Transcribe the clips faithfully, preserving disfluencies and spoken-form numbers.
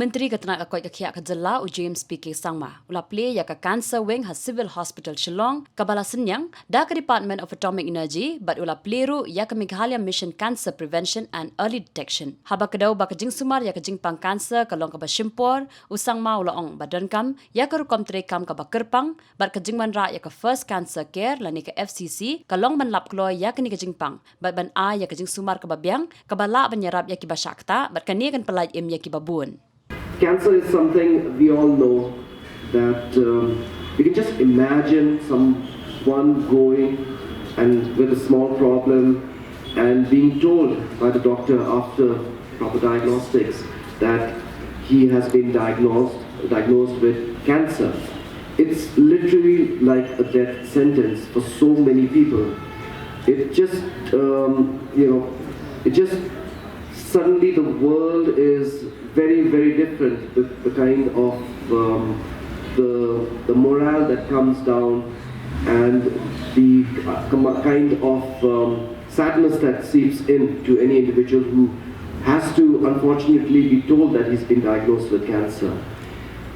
Myntri ka tnat ka koit ka khiah ka jylla u James P K Sangma u la plie ïa ka Cancer Wing ha Civil Hospital Shillong kaba la synñiang da ka Department of Atomic Energy bad u la plie ruh ïa ka Meghalaya Mission Cancer Prevention and Early Detection. Haba kdew ba ka jingsumar ïa ka jingpang cancer ka long kaba shim por, u Sangma u la ong ba donkam ïa ka rukom treikam kaba kyrpang bad ka jingwanrah ïa ka First Cancer Care lane ka F C C ka long ban lap kloi ïa kane ka jingpang bad ban ai ïa ka jingsumar kaba biang kaba lah ban ïarap ïa kiba shah ktah bad kane kan pyllait im ïa kiba bun. Cancer is something we all know that um, we can just imagine someone going and with a small problem and being told by the doctor after proper diagnostics that he has been diagnosed diagnosed with cancer. It's literally like a death sentence for so many people. It just um, you know it just suddenly the world is very, very different. The, the kind of um, the, the morale that comes down and the uh, kind of um, sadness that seeps in to any individual who has to unfortunately be told that he's been diagnosed with cancer.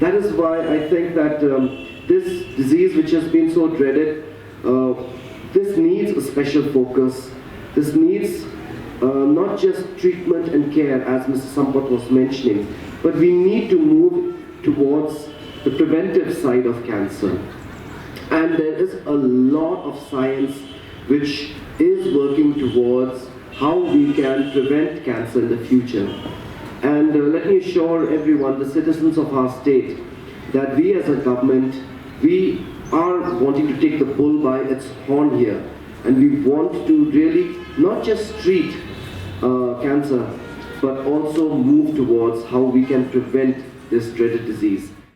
That is why I think that um, this disease, which has been so dreaded, uh, this needs a special focus. This needs uh, not just treatment and care, as Mister Sampath was mentioning, but we need to move towards the preventive side of cancer. And there is a lot of science which is working towards how we can prevent cancer in the future. And uh, let me assure everyone, the citizens of our state, that we as a government, we are wanting to take the bull by its horn here. And we want to really not just treat uh, cancer, but also move towards how we can prevent this dreaded disease.